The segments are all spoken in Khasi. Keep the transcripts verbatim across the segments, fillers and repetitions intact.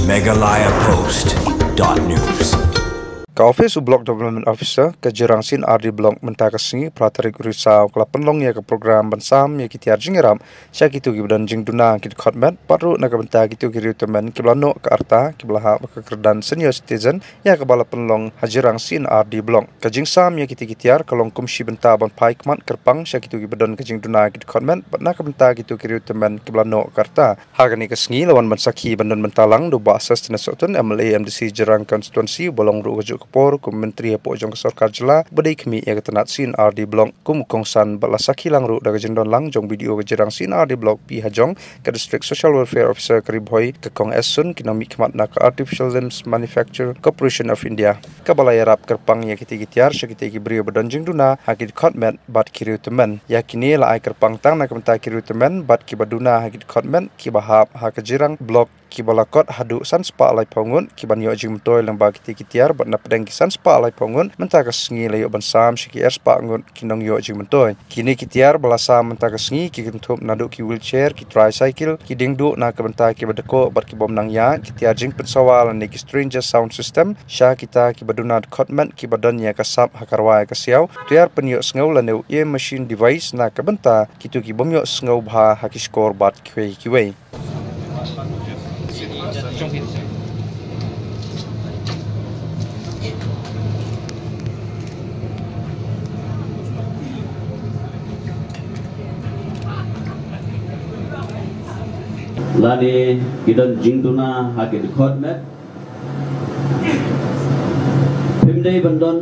Meghalaya Post dot news. Ka office u Block Development Officer ka Jirang C and R D Block mynta ka sngi phra tarik u Risaw ka la pynlong ïa ka program ban sam ïa ki tiar jingïarap sha kito kiba don jingduna ki dkhot met, bad ruh na ka bynta kito ki riew tymmen kiba la noh ka rta kiba la hap ha ka kyrdan senior citizen, ïa kaba la pynlong ha Jirang C and R D Block. Ka jingsam ïa kito ki tiar ka long kum shi bynta ban phai khmat kyrpang sha kito kiba don ka jingduna ki dkhot met, bad na ka bynta kito ki riew tymmen kiba la noh ka rta. Ha kane ka sngi la wan ban sakhi ban don bynta lang da u Bah Sosthenes Sohtun, M L A M D C Jirang Constituency, uba long ruh ka juh ka por kum u Myntri hapoh jong ka Sorkar Jylla ba dei khmih ïa ka tnat C and R D Block kum u kongsan, bad la sakhi lang ruh da ka jingdon lang jong u B D O ka Jirang C and R D Block, P. Hajong, ka District Social Welfare Officer ka Ri Bhoi, ka Kong S. Sun, ki nongmihkhmat na ka Artificial Limbs Manufacture Corporation of India, kaba la ïarap kyrpang ïa kito ki tiar sha kito ki briew ba don jingduna ha ki dkhot met bad ki riew tymmen. Ïa kine la ai kyrpang tang na ka bynta ki riew tymmen bad kiba duna ha ki dkhot met kiba hap ha ka Jirang Block, kiba la kot haduh san spah laiphew ngut ki ban ïoh jingmyntoi lyngba kito ki tiar, bad na pdeng ki san spah laiphew ngut mynta ka sngi la ïoh ban sam sha ki ar spah ngut ki nongïoh jingmyntoi. Kine ki tiar ba la sam mynta ka sngi ki kynthup naduh ki wheelchair, ki tricycle, ki diengduh na ka bynta kiba dkoh bad ki bym nang ïaid, ki tiar jingpynsawa lane ki Stranger Sound System sha kita kiba duna dkhot met kiba don ïa ka sap ha ka rwai ka siaw, tiar pynïohsngew lane u ear machine device na ka bynta kito ki bym ïohsngew bha ha ki shkor bad kiwei kiwei. Lane ki don jingduna ha ki dkhot met, phim dei ban don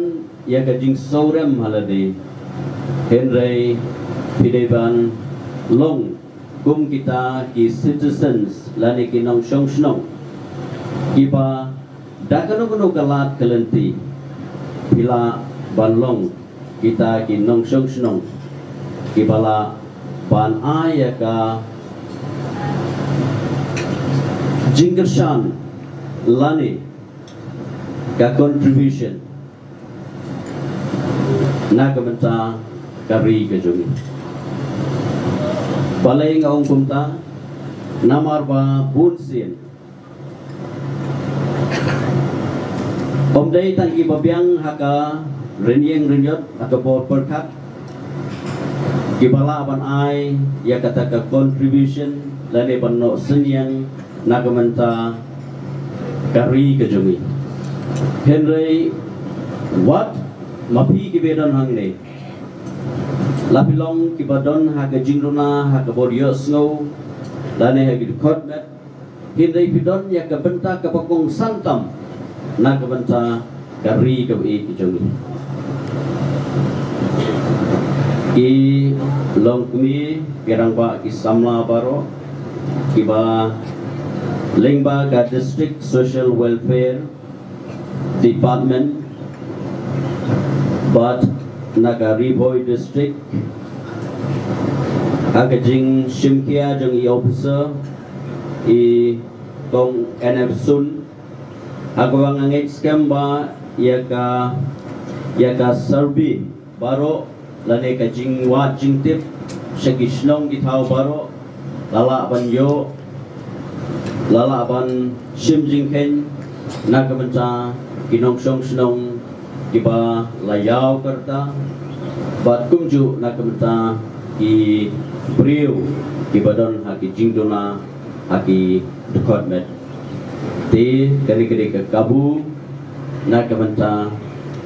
ïa ka jingsngewrem ha lade, hynrei phi dei ban long kum kita ki citizens lane ki nongshong shnong kiba da kano kano ka lad ka lynti phi lah ban long kita ki nongshong shnong kiba lah ban ai ïa ka jingkyrshan lane ka contribution na ka bynta ka ri ka jong ngi. Balei nga ong kumta? Namar ba bun sien ym dei tang kiba biang ha ka rynïeng rynïot ha ka bor pyrkhat kiba lah ban ai ïa kata ka contribution lane ban noh synñiang na ka bynta ka ri ka jong ngi. Hynrei wat ma phi kiba don hangne, la phi long kiba don ha ka jingduna ha ka bor ïohsngew lane ha ki dkhot met, hynrei phi don ïa ka bynta kaba kongsan tam na ka bynta ka ri kaba ïeit ka jong ngi. Ki longkmie, ki rangbah, ki samla baroh kiba lyngba ka District Social Welfare Department bad na ka Ri Bhoi District, ha ka jingshimkhia jong i officer i Kong N F Sun, ha kaba nga ngeit skhem ba ïa ka, ïa ka survey baroh lane ka jingwad jingtip sha ki shnong ki thaw baroh la lah ban ïoh, la lah ban shim jingkheiñ na ka bynta ki nongshong shnong kiba la ïaw ka rta bad kumjuh na ka bynta ki briew kiba don ha ki jingduna ha ki dkhot met. Te kane ka dei ka kabu na ka bynta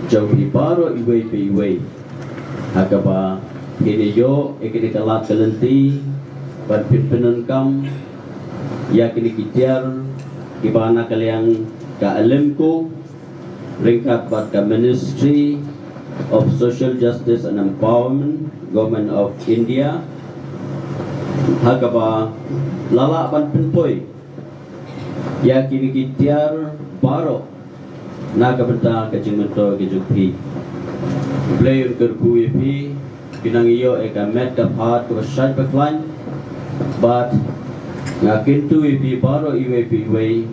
jong phi baroh iwei pa iwei ha kaba phin ïoh ïa kane ka lad ka lynti ban pynpyndonkam ïa kine ki tiar kiba na ka liang ka ALIMCO ryngkat bad ka Ministry of Social Justice and Empowerment, Government of India, ha kaba la lah ban pynpoi ïa kine ki tiar baroh na ka bynta ka jingmyntoi ka jong phi. Blei un kyrkhu ïa phi, phi nang ïoh ïa ka met ka phad kaba shait ba khlaiñ. Bad nga kyntu ïa phi baroh iwei pa iwei,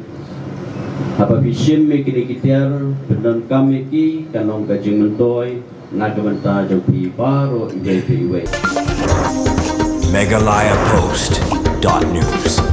haba phi shim ïa kine ki tiar, pyndonkam ïa ki, kan long ka jingmyntoi na ka bynta jong phi baroh iwei pa iwei. Meghalaya Post dot news.